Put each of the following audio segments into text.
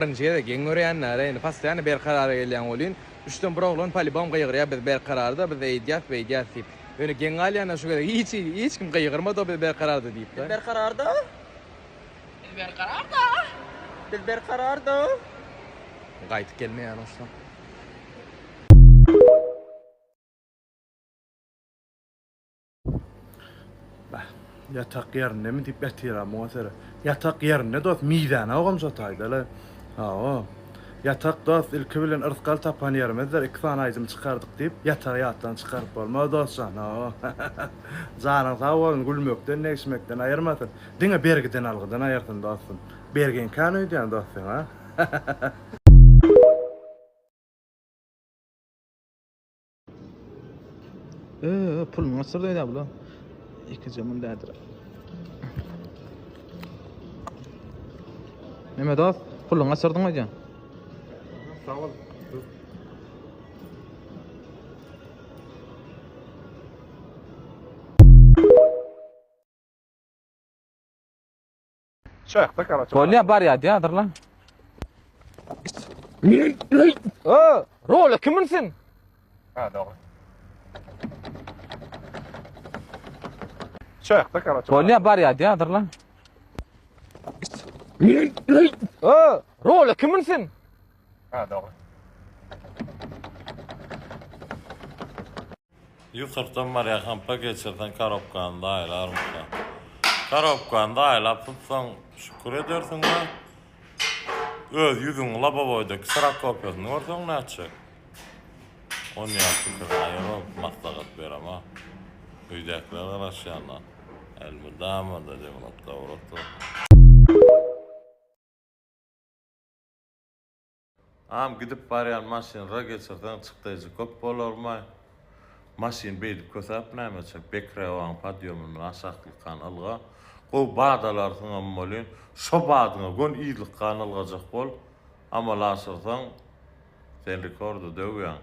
Birinji gezek geň görýänlere indi postoýanno Berkarara gelýän welin, üçden bir oglan polibom gygyrýar biz Berkararda, biz eýdýäs, beýdýäs diýip. Ýöne geň galýanlar şu gezek hiç hiç kim gygyrmady biz Berkararda diýip. Biz Berkararda. Biz Berkararda. Biz Berkararda. Gaýdyp gelmeýän dostlar. Bah, ýatak ýerindemi diýip ýatyram muňa seret. Ýatak ýerinde dost, mizänogam şo taýda-la. Hawa. Ýatak dost, ilki bilen yrsgal tapan ýerimizdir, iki sany aýdym çykardyk diýip, ýatagy ýatdan çykaryp bolmaz dost jan, hawa. Janyň sag bolsun, gülmekden, degişmekden aýyrmasyn. Diňe bergiden-algydan aýyrsyn dostum. Bergiň kän öýdýän dost seň, a? Öö, puluny gaçyrdy öýdä bular. Ikije mün dädir. Neme dost, puluny gaçyrdyň öýdýän. Sag bol. Çakda karaç. Bolýa barýa diýadyr lan. Ö, rola kim münsin? Ha, dogry. Çakda karaç. Bolýa barýa diýadyr lan. Ö, rola kim münsin? Ha, dogry. Ýukardan barýa hampa geçirseň korobkany daýylarmyka. Korobkany daýylap tutsaň şükür edersiň-le. Öz ýüzüňiň labowoýdaky kserokopiýasyny görseň nätjek. Onýa pikir aýyryp maslahat beremok. Öýdäkiler garaşýanlar. Elmydama-da Demrat Dawutow. Agam gidip barýan maşyn ra geçirseň çykdaýjy köp bolarmaý. Maşyn beýdip kösäp näme etjek Bekrewaň podýomyndan aşaklykgan ylga. Gowy bad alarsyňam welin şo badyňa gön yzlykgan ylgajak bol. Amala aşyrsaň sen rekordy döwýäň.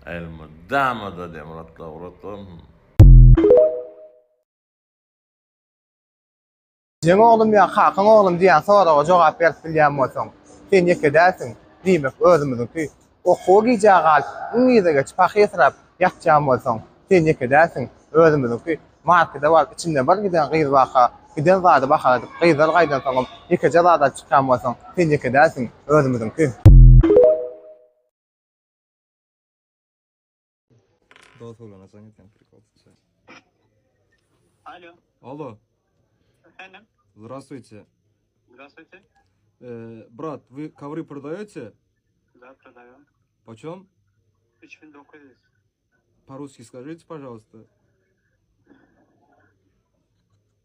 Elmydama-da Demrat Dawutow. Ejeň oglum ýa kakaň oglum diýen soraga jogap berip bilýän bolsaň, sen ýeke dälsiň, diýmek, özümiziňki. Okuwa gijä galyp, iň yza geçip pahyrsyrap ýatýan bolsaň, sen ýeke dälsiň, özümiziňki. Markede baryp, içinde bir giden gyz barka, giden zady bahaladyp, gyzlar gaýdansoňam ýekeje zat alyp çykýan bolsaň, sen ýeke dälsiň, özümiziňki. Dos oglana jaň edýän prikol tutsa. Alo. Alo. Efendim. Здравствуйте. Здравствуйте. Э, брат, вы ковры продаете? Да, продаем. Почем? 3900. По-русски скажите, пожалуйста.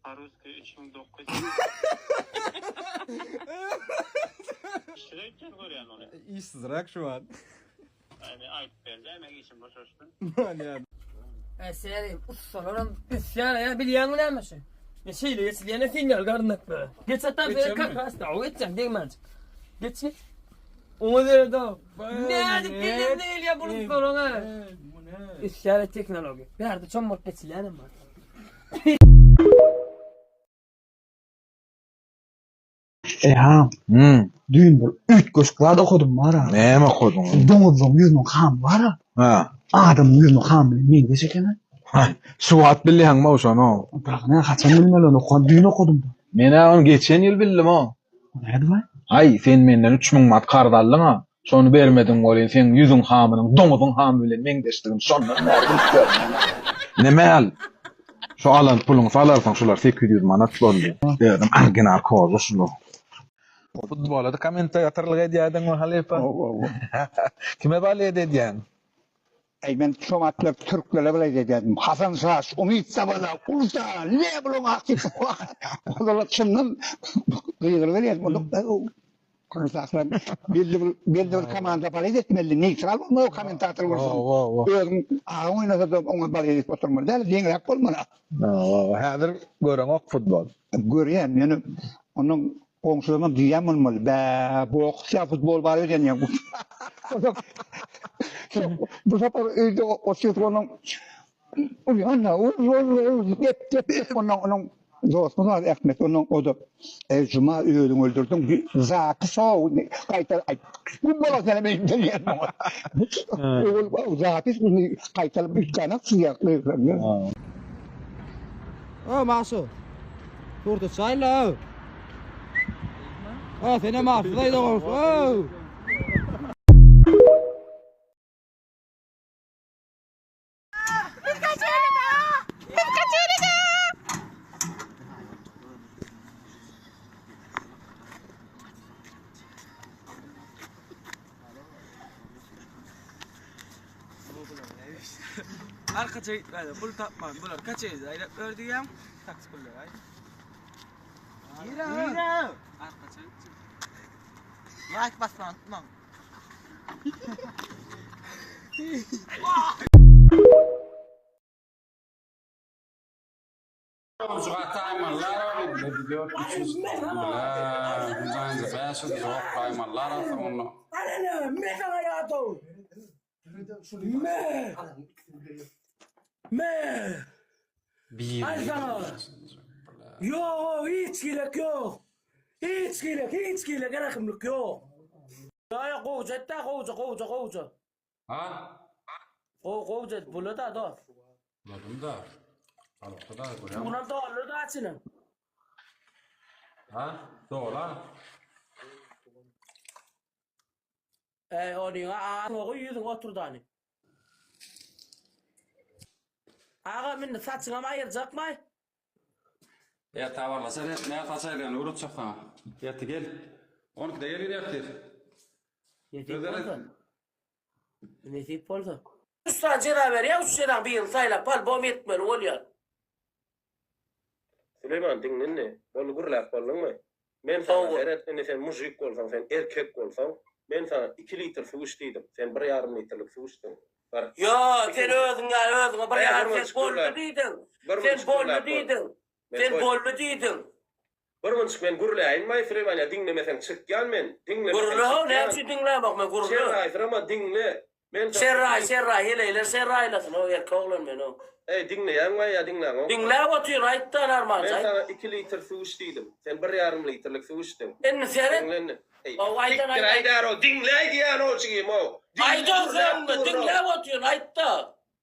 По-русски 3900. Işçiler görýän ony. Işsizräk şu an. Ýani aýdyp berdi, men işim boşaşdym. Bolýar. Äý ussalaram üsýär ýa bilýäňmi näme şu? Men şeýle geçilýän sen ýaly garyndak be. Geç atam sen kak ras da geçjek degmänjik. Geç geç. Oňa seret o. Nädip geldi gelýär bu ussalaň ha. Üsýär tehnologiýa. Bärde çom bolup geçilýänem bar. Eý-ha, düýn bir üýtgeşik zat okadym bar-a. Näme okadyň? Doňuzlaryň ýüzüniň hamy bar-a. Hä. Adamyň ýüzüniň hamy bilen meňzeş eken-ä. Haý, şu wagt bilýäňmi-ow şony? Dagy näme, haçan bilmeli ony, okan, düýn okadym-da. Men-ä ony geçen ýyl bildim-ow. Nädip-aý? Haý, sen menden 3000 manat karz aldyň-a. Şony bermediň welin, seň ýüzüň hamynyň doňuzyň hamy bilen meňzeşdigini şondan bäri bilip ýörün. Neme al? Şu alan puluňy salarsyň, şular 800 manat boldy. Özem original koža şular. Futbola-da kommentatorlyk edýärdiňmi halypa? Kime balet edýäň? Eý men şo wagtlar türklere bileý edýärdim. Hasan Şaş, Umyt Zabala, Ulsa, ne bulaň aky. Olara çyndan gygyryberýärdim. Onda belli bir belli bir komanda balet etmeli, neýtral bolmaly kommentator bolsaň. Özüň agaň oýnasa-da oňa balet edip oturmaly däl, deňräk bolmaly. Häzir göreňok futbol. Görýän, ýöne ondan goňşularyňam diýýän bolmaly, bä, bok, futbol bar öýdýän diýýän. Bu sapar öýde otyr onuň urýan-da, ur, ur, ur, dep, dep, dep, ondan onuň. Dostumyz bar Ahmet ondan o-da Eý Juma özüňi öldürdiň Zaky şow gaýta aýt Güm bolar senem eýdem diýen muňa. Ol Zaky gaýtalyp üýtgänok şu ýerde. O Masu. Turdy çaýla. O senem arsyz aýda bolsun. Biz kaçalyk ha! Biz kaçalyk ha! Arkaça gitmäde pul tapman bular kaçaýyz aýlap ber diýýäň taksi pullary aý. Nire? Nire? Arkaça gitjek. Like basmagy unutmaň. Ýok, hiç gerek ýok. Hiç gerek, hiç gerek, rehimlik ýok. Ýa gowja et-dä, gowja, gowja, gowja. Ha? Gowy, gowja et, bula-da dost. Buladym-da. Alypdy-da, görýäňmi? Suwunam doldur-da içini. Ha? Dola. Eý, onyňa aňa ýüzüňi oturdany. Agam indi saçyňam aýyrjakmaý? Erte habarlaşar, näme saç aýyrýany öwretjek saňa. Erte gel. On ikide gel ertir. Nesip bolsa. Nesip bolsa. Üç sany jeza berýär, üç jezaň birini saýlap albom etmeli bolýar. Süleýman diňle indi. Boldy gürläp bolduňmy? Men saňa seret indi sen mujik bolsaň sen erkek bolsaň men saňa iki litr suw iç diýdim sen bir ýarym litrlik suw içdiň bir Ýo sen özüň ýaly özüňe bir Eý, ýarym bir sen munçuk boldy gürläp. diýdiň. Bir Sen munçuk boldy gürläp bol. diýdiň. Men Sen goý. boldy diýdiň. Bir munçuk men gürläýinmaý Süleýman ýa diňlemeseň çykýan men diňlemeseň Gürle how näme çykýan. üçin diňlämok men gürle. Şerraýsyrama diňle Men saňa Şerraý şerraý heleýler şerraýlasyn o erkek oglan men o. Eý diňleýäňmi ýa diňläňokmy? Diňläp otyryn aýtda normalja Men aýt. saňa iki litr suw iç diýdim. Sen bir ýarym litrlik suw içdiň. Indi seret. Diňle indi. Eý. Hawa aýdan Sikdir aýt. aýdar-ow diňläý diýýän-ow jigim-ow. Diňle Aýdan gürläp soňmy dur-ow. diňläp otyryn aýtda.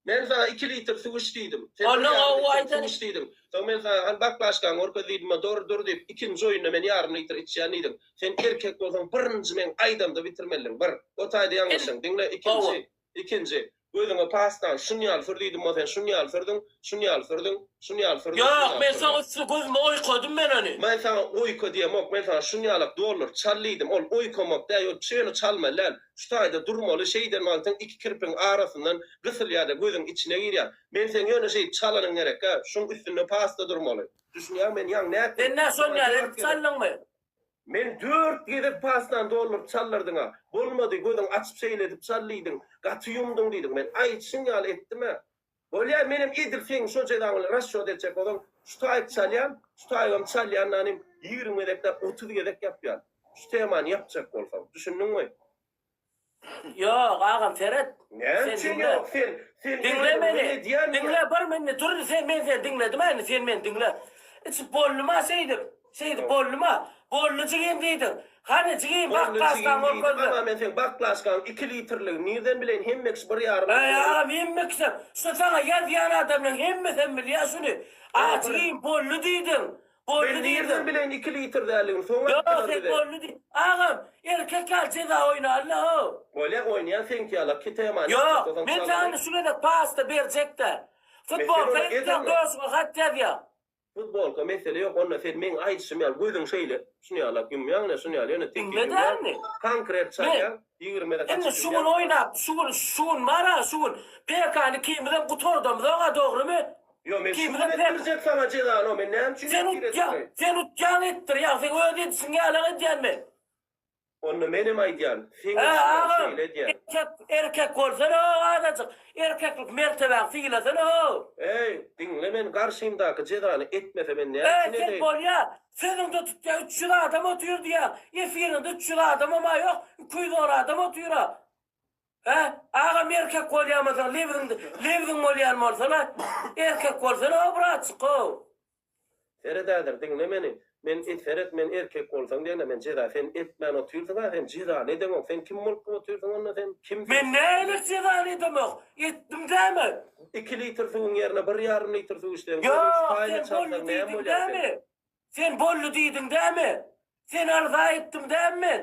Men saňa iki litr suw iç diýdim. Sen bir Onda ýarym gowy litr aýdan. suw iç diýdiň. Soň men saňa hany baklaşkaňy görkez diýdim, dur dur diýip ikinji oýunda men ýarym litr içýän diýdiň. Sen erkek bolsaň birinji meň aýdamda bitirmelidiň bir. O taýda ýalňyşdyň. Diňle ikinji, ikinji. Gözüňe pastany şun ýaly sür diýdim o sen şun ýaly sürdüň, şun ýaly sürdüň, şun ýaly sürdüň, şun Ýok ýaly men sürdüň. saňa üstüne gözüme oýkadym men ony. Men saňa oýka diýemok, men saňa şun ýalak doldur çal diýdim. Ol oýkamak däl, ol ýöne çalmaly däl. Şu taýda durmaly, şeýden wagtyň iki kirpiň arasyndan gysylýar-da gözüň içine girýär. Men seň ýöne şeýdip çalanyň gerekkä, şuň üstünde pasta durmaly. Düşünýäňmi men ýaňy nätdim? Sen nä şon ýaly edip çaldyňmy? Men dört gezek pastany dolduryp çaldyrdyň-a. Bolmady, gözüňi açyp şeýle edip çal diýdiň. Gaty ýumduň diýdiň. Men aýdyşyň ýaly etdim-ä. Bolýar, menem edil seň şo jezaň bilen rasçot etjek bolsaň, şu taýyk çalýan, şu taýygam çalýan nanym 20 gezek däl, 30 gezek ýapýan. Şu temany ýapjak bolsaň. Düşündiňmi? Ýok, agam seret. Näme Sen üçin diňle. ýok? Sen sen Diňle edil meni. men edýän Diňle bir minut dur sen men seni diňledim-ä indi sen meni diňle. Içip boldumy-a şeýdip? Şeýdip boldumy-a? Boldy jigim diýdiň. Hany jigim Boldy jigim baklaşkaňy diýdim görkezme. ama men seň baklaşkaň 2 litrligini nirden bileýin hemme kişi bir ýarym Äý litr. agam hemme kişem şu saňa ýazýan adamlaň hemmesem bilýä şuny. A jigim boldy diýdiň. Boldy Men nirden diýdim. bileýin 2 litr däldigini soň Ýok aýtdylar sen bize. boldy diý. Agam erkek ýaly jeza oýnaly how. Bolýa oýnaýan seňki ýala ki temany Ýok ýapjak bolsaň men saňa çalmaly. indi şu gezek pasta berjekdä. Men sen Futbolka ony etseň edenok. döşüňe hat ýazýa. Futbolka mesele ýok onda sen meň aýdyşym ýaly gözüň şeýle şuny ýalak ýumýaň ine şuny ýaly ýöne tekiz Diňle ýumýaň dälmi? konkret Men çalýaň 20 gezek indi açyp şu gün ýumýaň. oýnap şu gün şu gün bara şu gün PK-ny ikimizem gutardamyzok-a dogrymy? Ýok men şu Ikimizem gün PK etdirjek saňa jezany men näme üçin Sen ertir utýaň etdireýin? sen utýaň etdirýäň seň öz edişiň ýalak edýän men. Onda menem aýdýan, seň Hä, edişiň ýaly agam, şeýle edýän. erkek, erkek bolsana-ow azajyk, erkeklik mertebäňi sylasana-ow. Eý, diňle men garşymdaky jezany etmese men näme Eý, üçin sen edeýin? bolýa, sözüňde tutýa, 300 adam otyr diýýäň, efiriňde 300 adamam-a ýok, 210 adam otyr-a. Hä, agam erkek bolýan bolsaň, lebziň, lebziň bolýan bolsana, erkek bolsana-ow, bratjyk-ow. Seret häzir diňle meni. Men seret men erkek bolsaň diýende men jeza sen etmän otyrsyň-a sen jezany edeňok sen kim bolup otyrsyň onda sen kimsiň? Men nähili jezany edemok? Etdim dämi? Iki litr suwuň ýerine bir ýarym litr suw içseň Ýok, paýyna sen çalsaň boldy näme diýdiň bolýar sen? dämi? Sen boldy diýdiň dämi? Seni yrza etdim dämi men?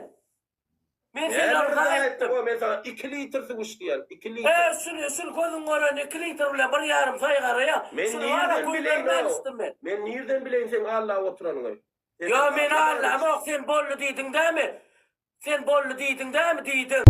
Men seni Näme yrza yrza etdim. etdiň o men saňa iki litr suw iç diýýän iki litr. E, şuny, şuny gözüň gören iki litr bilen bir ýarym saýgaraýa. Men Şuny bara nirden goýbermän bileýin o? içdim men. Men nirden bileýin seň allap oturanyňy? Ýo, men allamok, sen boldy diýdiň dämi? Sen boldy diýdiň dämi? Diýdiň.